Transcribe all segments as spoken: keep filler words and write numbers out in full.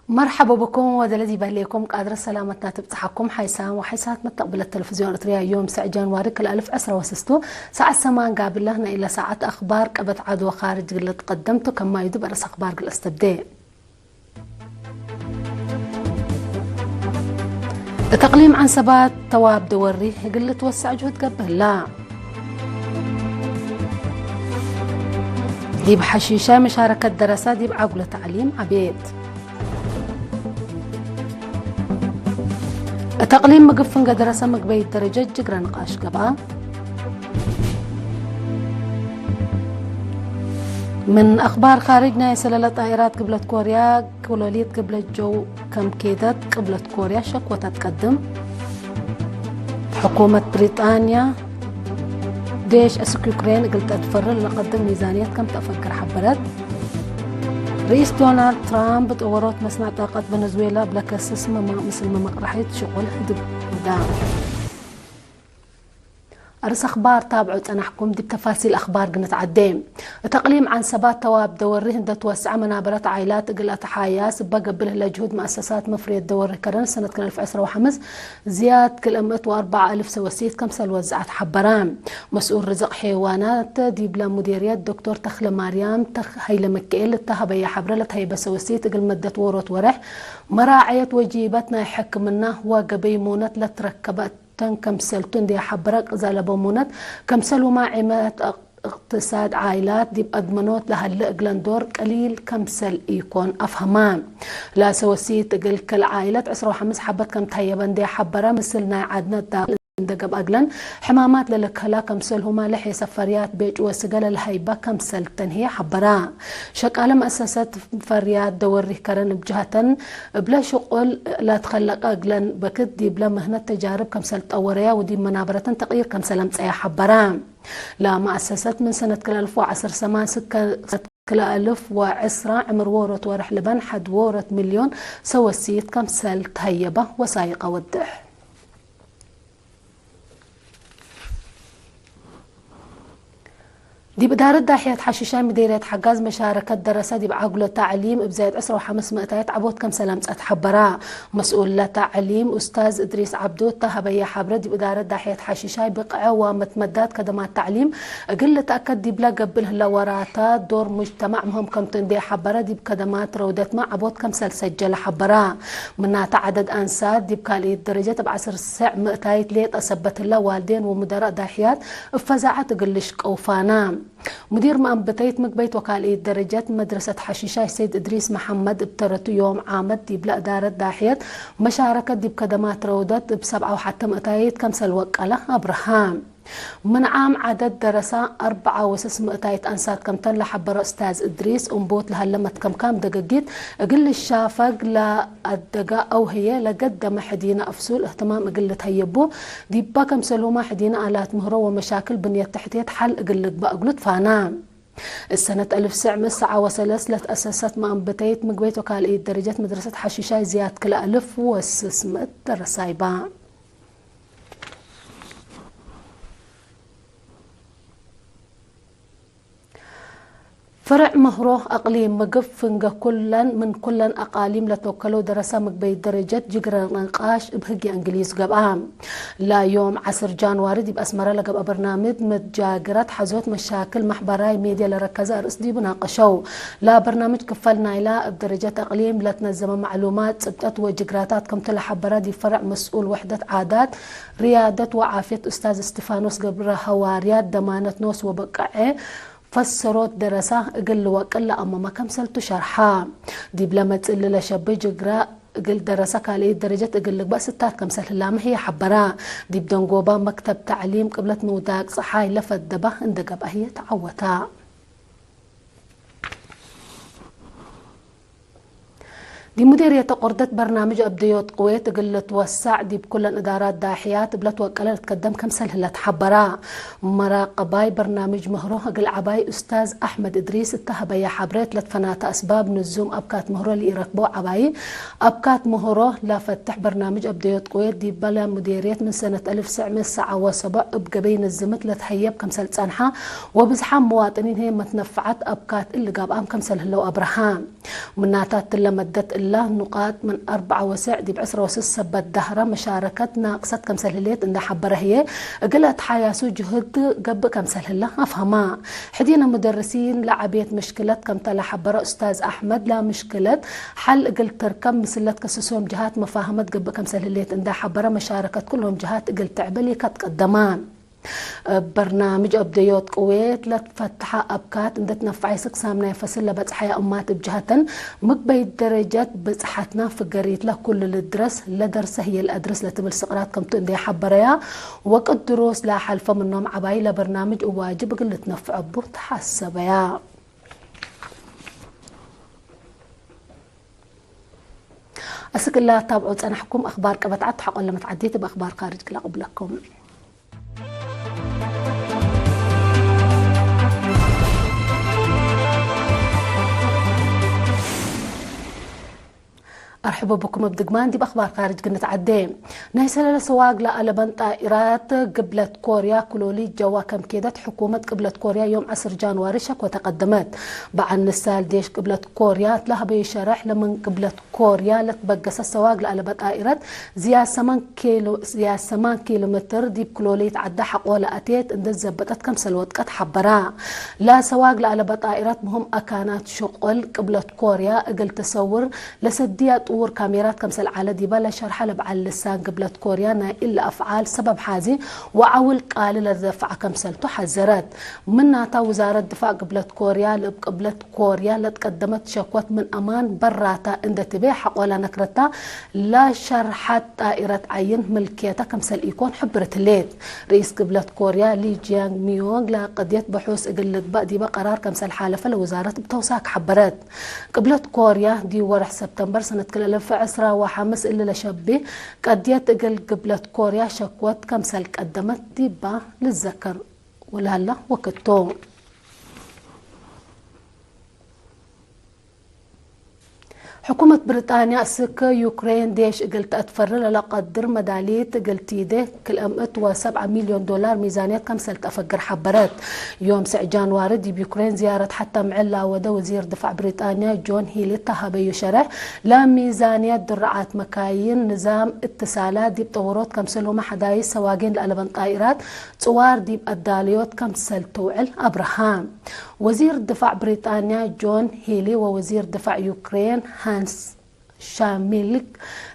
መርሐበ ብኩም ወደለ ዲብ ህሌኩም ቃድረ ሰላመትና ትብጽሐኩም። ሓይሳም ወሓይሳት መተቅብለት ተለፍዝዮን ኤረትርያ ዮም ሰዕ ጃንዋሪ ክልኤ አልፍ ዕስራ ወስስቱ ሰዓት ሰማን ጋብለ ናይ ኢለ ሰዓት አኽባር ቀበት ዐድ ወካርጅ እግል ልትቀደምቱ ከማይዱ በርአስ አኽባር እግል አስተብዴ። እት አቅሊም ዐንሰባት ተዋብ ደወሪ እግል ልትወሰዕ ጅሁድ ገብእ ህላ። ዲብ ሐሺሻይ መሻረከት ደረሰ ዲብ ዐጉለ ተዕሊም ዐቤት። እት አቅሊም ምግብ ፍንገ ደረሰ ምግበይት ደረጀት ጅግረ ንቃሽ ገብአ። ምን አኽባር ካርጅ፣ ናይ ሰለለ ጣኢራት ቅብለት ኮርያ፣ ኮሎሊት ቅብለት ጀው ከም ኬደት፣ ቅብለት ኮርያ ሸክወታ ትቀድም። ሕኩመት ብሪጣንያ፣ ዴሽ አስክ ዩክሬን እግል ተአትፈርር ለቀድም ሚዛንየት ከም ተአፈግር ሐበረት። ርኢስ ዶናልድ ትራምፕ፣ ጠወሮት መስናዕ ጣቀት ቨነዝዌላ እብ ለከስስ መማ-፣ ምስል መመቅረሒት ሽቁል ህድግ ወዳ። አርስ አኽባር ታብዑ ጸናሕኩም፣ ዲብ ተፋሲል አኽባር ግንትዓዴ። እት አቅሊም ዐንሰባት ተዋብ ደወሪ እንደ ትወሰዐ መናበረት ዓይላት እግል አትሓያስ እበ ገብእ ለህለ ጅሁድ መአሰሳት መፍርየት ደወሪ ከረን ሰነት ክልኤ አልፍ ዕስራ ወሐምስ ዝያድ ክልኤ ምእት ወአርበዓ አልፍ ሰወሲት ከምሰል ወዘዐት ሐበረ። መስኡል ርዝቅ ሔዋናት ዲብለ ሙዴርየት ዶክቶር ተክለ ማርያም ተክ-፣ ሀይለ ሚካኤል እተ ሀበየ ሐብረ ለተሀይበ ሰወሲት እግል መደት ዎሮት ወሬሕ መራዐየት ወጂበት ናይ ሕክምና ወገበይ ሙነት ለትረከበ እተን ከምሰልቱ እንዴ ሐበረ፣ ቅዘ ለበ ሙነት ከምሰልሁመ ዒመት እቅ-፣ እቅትሳድ ዓይላት ዲብ አድመኖት ለሀለ እግለን ዶር ቀሊል ከምሰል ኢኮን አፍሀመ። ለሰወሲት እግል ክል ዓይለት ዕስራ ወሐምስ ሐበት ከም ተሀየበ እንዴ ሐበረ፣ ምስል ናይ ዐድነት ዳቅል እንደ ገብአ እግለን ሕማማት ለልክህላ ከምሰልሁመ ለሔሰ ፈርያት ቤጭ ወስገ ለልሀይበ ከምሰል ተንህየ ሐበረ። ሸቃለ መአሰሰት ፈርያት ደወሪ ከረን እብ ጀሀተን እብለ ሽቁል ለትከለቀ እግለን በክት ዲብለ ምህነት ተጃርብ ከምሰል ጠወረያ ወዲብ መናበረተን ተቅይር ከምሰል አምጸያ ሐበረ። ለመአሰሰት ምን ሰነት ክልኤ አልፍ ወዐስር ሰማን ስከ ክልኤ አልፍ ወዕስራ ዕምር ዎሮት ወርሕ ልበን ሐድ ዎሮት ሚልዮን ሰወሲት ከምሰል ተሀየበ ወሳይቀ ወድሕ። ዲብ እዳረት ዳሕየት ሐሺሻይ ምዴርየት ሐጋዝ መሻረከት ደረሰ ዲብ ዐጉለ ተዕሊም እብ ዛይድ ዕስራ ወሐምስ ምእታይት ዐቦት ከምሰል አምጸት ሐበራ። መስኡል ለተዕሊም ኡስታዝ እድሪስ ዐብዱ እተ ሀበየ ሐብረ፣ ዲብ እዳረት ዳሕየት ሐሺሻይ ብቅዐ ወመትመዳት ከደማት ተዕሊም እግል ልትአከድ ዲብለ ገብእ ለህለ ወራተ ዶር ሙጅተማዕ ምህም ከምቱ እንዴ ሐበረ፣ ዲብ ከደማት ረውደትመ ዐቦት ከምሰል ሰጀለ ሐበራ። ምናተ ዐደድ አንሳት ዲብ ካልእየት ደረጀት እብ ዐስር ሰዕ ምእታይት ሌጠ ሰበት ህለ፣ ዋልዴን ወሙደረእ ዳሕያት እብ ፈዛዐት እግል ልሽቀው ፋና። ሙዲር መአንብተይት ምግበይት ወካልእየት ደረጀት መድረሰት ሐሺሻይ ሰይድ እድሪስ መሐመድ እብ ተረቱ፣ ዮም ዓመት ዲብለ እዳረት ዳሕየት መሻረከት ዲብ ከደማት ረውደት እብ ሰብዓ ወሐተ ምእታይት ከምሰል ወቀለ አብርሃ። ምን ዓም ዐደድ ደረሰ አርበዓ ወስስ ምእታይት አንሳት ከምተን ለሐበረ ኡስታዝ እድሪስ፣ እንቡት ለሀለ መትከምካም ደገጊት እግል ልሻፈግ ለአደገ አው ህዬ ለገደመ ሕዲነ እፍሱል እህትማም እግል ልትሀየቡ፣ ዲበ ከምሰልሁመ ሕዲነ አላት ምህሮ ወመሻክል ብንየት ተሕትየት ሐል እግል ልግበእ እግሉ ትፋና። እሰነት አልፍ ሰዕ ምእት ሰዓ ወሰለስ ለትአሰሰት መአንብተይት ምግበይት ወካልእየት ደረጀት መድረሰት ሐሺሻይ ዝያድ ክልኤ አልፍ ወስስ ምእት ደረሳይ በ። ፍርዕ ምህሮ አቅሊም ምግብ ፍንገ ኩለን ምን ኩለን አቃሊም ለተወከለው ደረሰ ምግበይት ደረጀት ጅግረ ንቃሽ እብ ህግየ እንግሊዝ ገብአ። ለዮም ዐስር ጃንዋሪ ዲብ አስመረ ለገብአ በርናምጅ መጃግረት ሐዞት መሻክል መሕበራይ ሜድየ ለረከዘ አርእስ ዲቡ ናቀሸው። ለበርናምጅ ክፈል ናይላ እብ ደረጀት አቅሊም ለትነዘመ መዕሉማት፣ ጽብጠት ወጅግራታት ክምቱ ለሐበረ ዲብ ፈርዕ መስኡል ወሕደት ዓዳት፣ ርያደት ወዓፍየት ኡስታዝ እስቲፋኖስ ገብረ ሐዋርያት ደማነት ኖስ ወበቀዐ ፈሰሮት ደረሰ እግል ልወቅል ለአመመ ከምሰልቱ ሸርሐ። ዲብለ መጽእ ለሸብህ ጅግረ እግል ደረሰ ካልእየት ደረጀት እግል ልግበእ ስታት ከምሰል ህላመ ህዬ ሐበራ። ዲብ ደንጎባ መክተብ ተዕሊም ቅብለት ምውዳቅ ጸሓይ ለፈደበ እንደ ገብአ ህዬ ተዐወተ። ዲብ ሙዴርየት ኦርደት በርናምጅ አብደዮት ቅዌት እግል ልትወሰዕ ዲብ ኩለን እዳራት ዳሕያት እብ ለትወቀለ ልትከደም ከምሰል ህለ ተሐበራ። መራቀባይ በርናምጅ ምህሮ እግል ዐባይ ኡስታዝ አሕመድ እድሪስ እተ ሀበየ ሐብሬት ለትፈናተ አስባብ ንዙም አብካት ምህሮ ለኢረክበው ዐባይ አብካት ምህሮ ለፈትሕ በርናምጅ አብደዮት ቅዌት ዲበለ ሙዴርየት ምን ሰነት አልፍ ሰዕ ምእት ሰዓ ወሰቦዕ እብ ገበይ ንዝምት ለትሀየብ ከምሰል ጸንሐ ወብዝሓም መዋጥኒን ህዬ መትነፈዐት አብካት እሊ ጋብአም ከምሰል ህለው አብረሃ። ምናታት እለ መደት እላ ኑቃጥ ምን አርበዕ ወሰዕ ዲብ ዕስራ ወስስ ሰበት ዳህረ መሻረከት ናቅሰት ከምሰል ህሌት እንዴ ሐበረ ህዬ፣ እግል አትሓያሱ ጅሁድ ገብእ ከምሰል ህለ አፍሀማ። ሕዲነ ሙደርሲን ለዐቤት ምሽክለት ከምተ ለሐበረ ኡስታዝ አሕመድ፣ ለምሽክለት ሐል እግል ትርከብ ምስል ለትከስሶም ጀሃት መፋህመት ገብእ ከምሰል ህሌት እንዴ ሐበረ፣ መሻረከት ኩሎም ጀሃት እግል ትዕብል ኢከትቀደማ። እብ በርናምጅ አብደዮት ቅዌት ለትፈትሐ አብካት እንዴ ትነፈዐ ስክ ሳምናይ ፈስል ለበጽሐያ እማት እብ ጀሀተን፣ ምግበይት ደረጀት ብጽሐትና ፍገሪት ለኩሉ ልድረስ ለደርሰ ህዬ ለአድርስ ለትብል ስቅራት ከምቱ እንዴ ሐበረያ፣ ወቅት ድሩስ ለሐልፈ ምኖም ዐባይ ለበርናምጅ እብ ዋጅብ እግል ልትነፈዕ እቡ ተሐሰበያ። አስክ እላ ታብዖ ጸናሕኩም አክባር ቀበት ዐድ ተሐቆለ መትዓዴት እብ አክባር ካርጅ ክላቅብለኩም። አርሕቡ ብኩም እብ ድግማን ዲብ አክባር ካርጅ ግንትዓዴ። ናይ ሰለለ ሰዋግ ለአለበን ጣኢራት ግብለት ኮርያ ክሎሊ ጀዋ ከም ኬደት ሕኩመት ቅብለት ኮርያ ዮም ዐስር ጃንዋሪ ሸኮ ተቀደመት። በዐል ንሳል ዴሽ ቅብለት ኮርያ ለሀበዩ ሸረሕ ለምን ቅብለት ኮርያ ለትበገሰት ሰዋግ ለአለበ ጣኢረት ዝያድ ሰማን ኪሎ፣ ዝያድ ሰማን ኪሎ ሜትር ዲብ ክሎሊት ዐዳ ሐቆ ለአቴት እንዴ ዘበጠት ከምሰል ወድቀት ሐበራ። ለሰዋግ ለአለበ ጣኢረት ምህም አካናት ሽቁል ቅብለት ኮርያ እግል ትሰውር ለሰድያ ጥዉር ካሜራት ከምሰል ዐለ ዲበ ለሸርሐ ለበዐል ልሳን ግብለት ኮርያ ናይ እሊ አፍዓል ሰበብ ሓዚ ወዐውል ቃሊ ለትደፈዐ ከምሰልቱ ሐዘረት። ምናታ ውዛረት ድፋዕ ግብለት ኮርያ ለእብ ቅብለት ኮርያ ለትቀደመት ሸክወት ምን አማን በራታ እንዴ ትቤ ሐቆላ ነክረታ ለሸርሐት ጣኢረት ዐይን ምልክየተ ከምሰል ኢኮን ሕብርት ህሌት። ርኢስ ግብለት ኮርያ ሊ ጂያንግ ሚዮንግ ለቀድየት ብሑስ እግል ልግበእ ዲበ ቀራር ከምሰል ሓለፈ ለውዛረት እብ ተውሳክ ሐበረት። ቅብለት ኮርያ ዲብ ወርሕ ሰብተምበር ሰነት ክልኤ አልፍ ዕስራ ወሐምስ እሊ ለሸቢ ቀድየት እግል ግብለት ኮርያ ሸክወት ከምሰል ቀደመት ዲባ ልዘከር። ወለሀለ ወክድ ቱ። ሕኩመት ብሪጣንያ እስክ ዩክሬን ዴሽ እግል ተአትፈሪ ለለቀድር መዳሊት እግል ቲዴ ክልኤ ምእት ወሰብዓ ሚልዮን ዶላር ሚዛንየት ከምሰል ተአፈግር ሐበረት። ዮም ስዕ ጃንዋሪ ዲብ ዩክሬን ዝያረት ሐተ ምዕል ላወደ ወዚር ድፋዕ ብሪጣንያ ጆን ሂሊ ተሀበዩ ሸረሕ፣ ለሚዛንየት ድርዓት መካይን፣ ንዛም እትሳላት ዲብ ጠውሮት ከምሰልሁመ ሐዳይስ ሰዋጊን ለአለበን ጣኢራት ጽዋር ዲብ አዳልዮት ከምሰል ትውዕል አብርሃ። ወዚር ድፋዕ ብሪጣንያ ጆን ሂሊ ወወዚር ድፋዕ ዩክሬን ሃንስ ሻሚልክ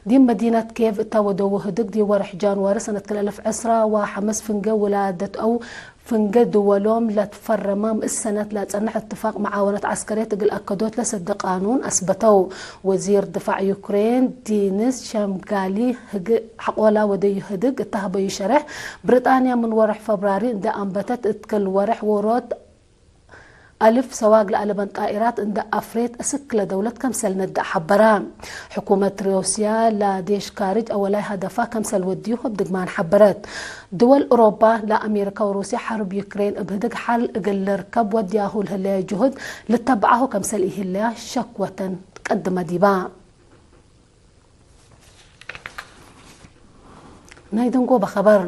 ዲብ መዲነት ኬቭ እተ ወደዉ ህድግ፣ ዲብ ወርሕ ጃንዋሪ ሰነት ክልኤ አልፍ ዕስራ ወሐምስ ፍንጌ ውላደት አው ፍንጌ ድወሎም ለትፈረመ ምእት ሰነት ለአጸንሕ እትፋቅ መዓወነት ዐስከርየት እግል አከዶት ለሰዴ ቃኑን አስበተው። ወዚር ድፋዕ ዩክሬን ዲንስ ሸምጋሊ ህግ ሐቆላ ወደዩ ህድግ እተ ሀበዩ ሸሬሕ፣ ብሪጣንያ ምን ወርሕ ፈብራሪ እንዴ አንበተት እት ክል ወርሕ ዎሮት አልፍ ሰዋግ ለአለበን ጣኢራት እንዴ አፍሬት እስክ ለደውለት ከምሰል ነድእ ሐበራ። ሕኩመት ሩስያ ለዴሽ ካርጅ አወላይ ሀደፋ ከምሰል ወድዩ እብ ድግማን ሐበረት። ድወል ኡሮባ ለአሜሪካ ወሩስያ ሐርብ ዩክሬን እብ ህድግ ሐል እግል ልርከብ ወድያሁ ለህለየ ጅሁድ ልተብዓሁ ከምሰል ኢህለያ ሸክወተን ቀድመ ዲባ። ናይ ደንጎበ ኸበር።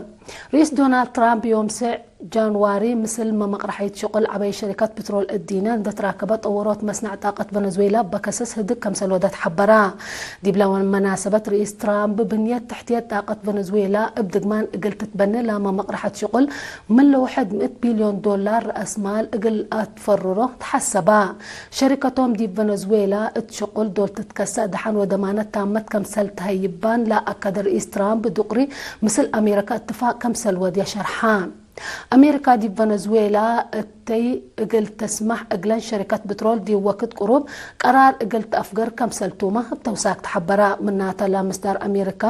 ርኢስ ዶናልድ ትራምፕ ዮም ስዕ ጃንዋሪ ምስል መመቅረሐይት ሽቁል ዐበይ ሸሪከት ፕትሮል እዲነ እንዴ ትራከበ ጠወሮት መስነዕ ጣቀት ቨነዝዌላ በከሰስ ህድግ ከምሰል ወደት ሐበራ። ዲብለ መናሰበት ርኢስ ትራምፕ ብንየት ተሕትየት ጣቀት ቨነዝዌላ እብ ድግማን እግል ትትበኔ ለመመቅረሐት ሽቁል ምን ለውሕድ ምእት ቢልዮን ዶላር ረአስ ማል እግል አትፈርሮ ተሐሰባ። ሸሪከቶም ዲብ ቨነዝዌላ እት ሽቁል ዶል ትትከሰእ ደሐን ወደማነት ታመት ከምሰል ተሀይባን ለአከደ ርኢስ ትራምፕ ዱቅሪ ምስል አሜሪካ እትፋቅ ከምሰል ወድየ ሸርሐ። አሜሪካ ዲብ ቨነዝዌላ እተይ እግል ተስመሕ እግለን ሸሪከት ብትሮል ዲብ ወክድ ቅሩብ ቀራር እግል ተአፍግር ከምሰል ቱመ እብ ተውሳክ ተሐበራ። ምናተ ለምስዳር አሜሪካ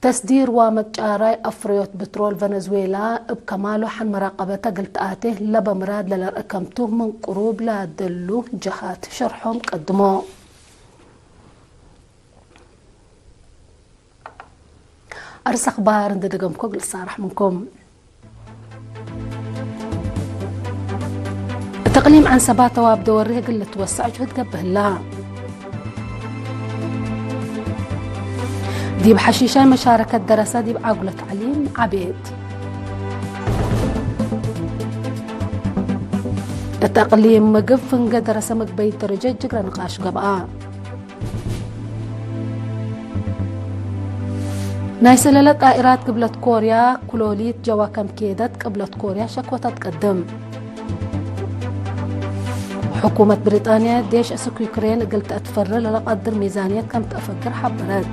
ተስዲር ወመጫራይ አፍረዮት ብትሮል ቨነዝዌላ እብ ከማሉ ሐን መራቀበተ እግል ተአቴ ለበ ምራድ ለለርአ ከምቱ ምን ቅሩብ ለደሉ ጀሃት ሸርሖም ቀድሞ። አርስ አክባር እንዴ ደገምኮ እግል እሳረሕ ምንኩም። እት እቅሊም ዐንሰባ ተዋብ ደወሪህ እግል ልትወሰዕ ጅሁድ ገብእ ህላ። ዲብ ሐሺሻይ መሻረከት ደረሰ ዲብ አጉለ ተዕሊም ዐቤት። እት አቅሊም ምግብ ፍንገ ደረሰ ምግበይት ደረጀ ጅግረ ንቃሽ ገብአ። ናይ ሰለለ ጣኢራት ቅብለት ኮርያ ኩሎሊት ጀዋ ከም ኬደት፣ ቅብለት ኮርያ ሸኮታ ትቀድም። ሕኩመት ብሪጣንያ ዴሽ እስክ ዩክሬን እግል ተአትፈረ ለለቀድር ሚዛንየት ከም ተአፈግር ሐበረት።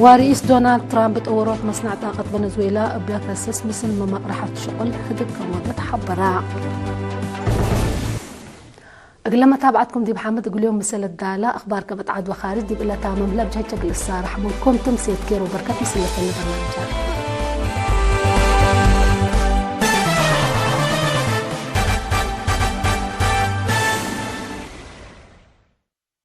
ወርኢስ ዶናልድ ትራምፕ ጠወሮት መስናዕ ጣቀት ቨነዝዌላ እብ ለከስስ ምስል መመቅረሐት ሽቁል ህድግ ከም ወደ ተሐበረ። እግለ መታብዐትኩም ዲብ ሓምድ እግል ዮም ምሰል እዳለ አክባር ከበጥ ዐድ ወካርጅ ዲብ እለ ታምም ለብጀ ሀጀ እግል እሳረሕ ምንኩም ትምሴት ኬር ወበርከት ምስል ለተለ በርናምጃት።